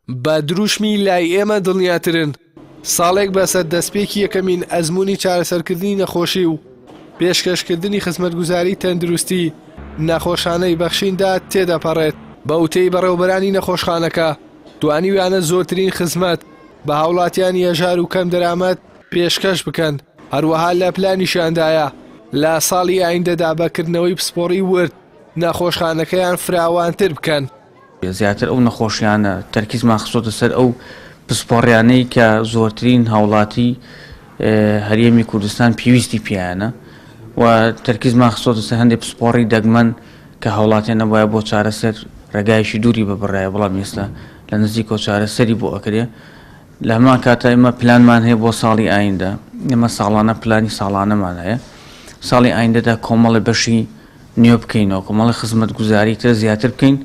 بە دروشمی لای ئێمە دڵنیاترن، ساڵێک بەسەر دەستپێکی یەکەمین ئەزموونی چارەسەرکردنی نەخۆشی و پێشکەشکردنی خزمەتگوزاری تەندروستی نەخۆشخانەی بەخشیندا تێدەپەڕێت. بە وتەی بەڕێوەبەرانی نەخۆشخانەکە، توانیویانە زۆرترین خزمەت بە هاوڵاتیانی هەژار و کەمدەرامەت پێشکەش بکەن، هەروەها لە پلانیشیاندایە لە ساڵی ئایندەدا بە کردنەوەی پسپۆڕی ورد نەخۆشخانەکەیان فراوانتر بکەن. زیاتر ئەو نەخۆشیانە تەرکیزمان خستۆتە سەر ئەو پسپۆڕیانەی کە زۆرترین هاوڵاتی هەرێمی کوردستان پێویستی پێیانە و تەرکیزمان خستۆتە سەر هەندێک پسپۆڕی دەگمەن کە هاوڵاتیان نەبوایە بۆ چارەسەر ڕێگایەکی دووری ببڕایە بەڵام ئێستا لە نزیکەوە چارەسەری بۆ ئەکرێ لە هەمان کاتا ئێمە پلانمان هەیە بۆ ساڵی ئایندە ئێمە ساڵانە پلانی ساڵانەمان هەیە ساڵی ئایندەدا کۆمەڵی بەشی نوێ بکەینەوە، کۆمەڵی خزمەتگوزاری تر زیاتر بکەین.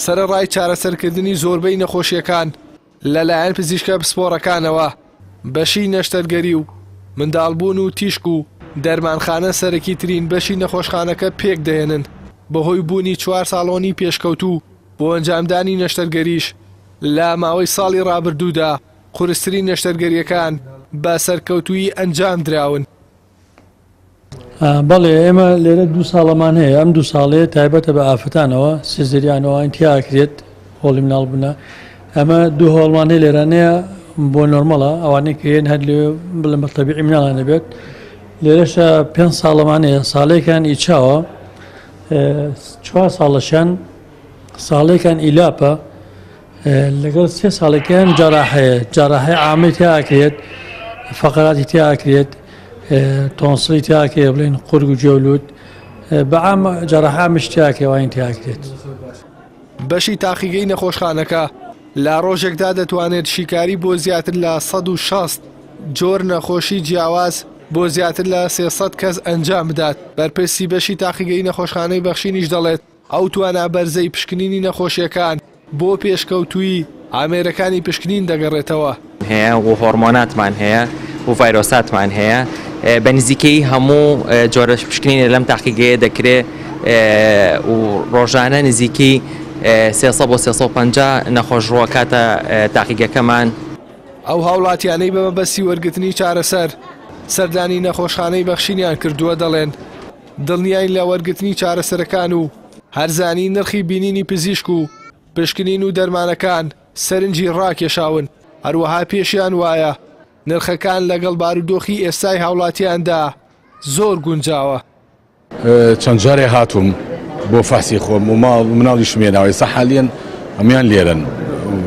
سەرەڕای چارەسەرکردنی زۆربەی نەخۆشییەکان لەلایەن پزیشکە پسپۆڕەکانەوە، بەشی نەشتەرگەری و منداڵبوون و تیشک و دەرمانخانە سەرەکیترین بەشی نەخۆشخانەکە پێکدەهێنن، بەهۆی بوونی چوار ساڵۆنی پێشکەوتوو بۆ ئەنجامدانی نەشتەرگەریش لە ماوەی ساڵی ڕابردوودا قورسترین نەشتەرگەرییەکان بە سەرکەوتوویی ئەنجامدراون. بەڵێ ئێمە لێرە دوو ساڵەمان هەیە ئەم دوو ساڵەیە تایبەتە بە ئافرەتانەوە سزریان و ئەوان تیا ئەکرێت هۆڵی مناڵ بوونە ئەمە دوو هۆڵمان هەیە لێرانەیە بۆ نۆرمەڵە ئەوانەی کە یەن هەر لێ بڵێن بە تەبیعی مناڵیان دەبێت لێرەشە پێ ساڵەمان هەیە ساڵێکیان ئیچاوە چوار ساڵەشیان ساڵێکان ئیلاپە لەگەڵ سێ ساڵێکیان جەراحەیە جەراحەی عامی تیا ئەکرێت فەقەراتی تیا ئەکرێت تۆنسڵی تیا ئەکرێت بڵێن قورگ و گوێ و لوت بەعام جەراحە عامش تیا ئەکرێت واین تیا ئەکرێت. بەشی تاقیگەی نەخۆشخانەکە لە ڕۆژێکدا دەتوانێت شیکاری بۆ زیاتر لە 160 جۆر نەخۆشی جیاواز بۆ زیاتر لە 300 کەس ئەنجام بدات. بەرپرسی بەشی تاقیگەی نەخۆشخانەی بەخشینیش دەڵێت، ئەو توانا بەرزەی پشکنینی نەخۆشیەکان بۆ پێشکەوتوویی ئامێرەکانی پشکنین دەگەڕێتەوە. هەیە و هۆڕمۆناتمان هەیە و ڤایرۆساتمان هەیە بە نزیکەیی هەموو جۆرە پشکنینە لەم تاقیگەیە دەکرێ و ڕۆژانە نزیکەی 300 بۆ 350 نەخۆش ڕووەکاتە تاقیگەکەمان. ئەو هاوڵاتیانەی بە مەبەستی وەرگرتنی چارەسەر سەردانی نەخۆشخانەی بەخشینیان کردووە دەڵێن، دڵنیاین لە وەرگرتنی چارەسەرەکان و هەرزانی نرخی بینینی پزیشک و پشکنین و دەرمانەکان سەرنجی ڕاکێشاون، هەروەها پێشیان وایە نرخەکان لەگەڵ بارودۆخی ئێستای هاوڵاتیاندا زۆر گونجاوە. چەند جارێ هاتووم بۆ فەحسی خۆم و ماڵ مناڵیشم هێناوە ئێستا حالیەن هەموویان لێرەن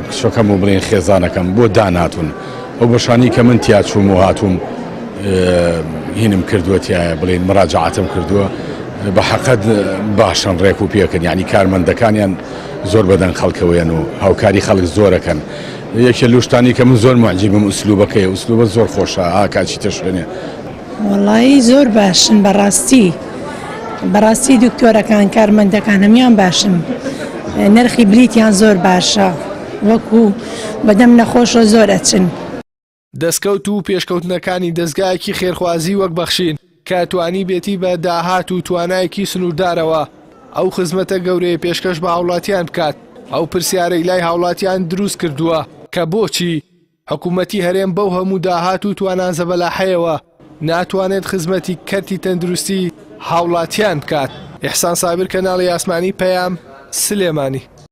کچەکەم و بڵێن خێزانەکەم بۆ داناتون ئەو بەشانی کە من تیا چووم و هاتووم هینم کردووە تایە بڵێن مراجعاتم کردووە بە حەقەت باشن ڕێک و پێکن یعنی کارمەندەکانیان زۆر بەدەنگ خەڵکەوەیان و هاوکاری خەڵک زۆرەکەن یەکێ لوشتانی کە من زۆر معجیبم ئوسلوبەکەی ئوسلوبە زۆر خۆشە ئاکاچی تەشوێنێ وەڵایی زۆر باشن بەڕاستی بەڕاستی دکتۆرەکان کارمەندەکان هەموان باشن نرخی بلیتیان زۆر باشە وەکو بەدەم نەخۆشەوە زۆر ئەچن. دەستکەوت و پێشکەوتنەکانی دەزگایەکی خێرخوازی وەک بەخشین کە توانیبێتی بە داهات و توانایەکی سنووردارەوە ئەو خزمەتە گەورەیە پێشکەش بە هاوڵاتیان بکات، ئەو پرسیارەی لای هاوڵاتیان دروست کردووە کە بۆچی حکومەتی هەرێم بەو هەموو داهات و توانا زەبەلاحەیەوە ناتوانێت خزمەتی کەرتی تەندروستی هاوڵاتیان بکات. ئیحسان سابیر کەناڵی ئاسمانی پەیام، سلێمانی.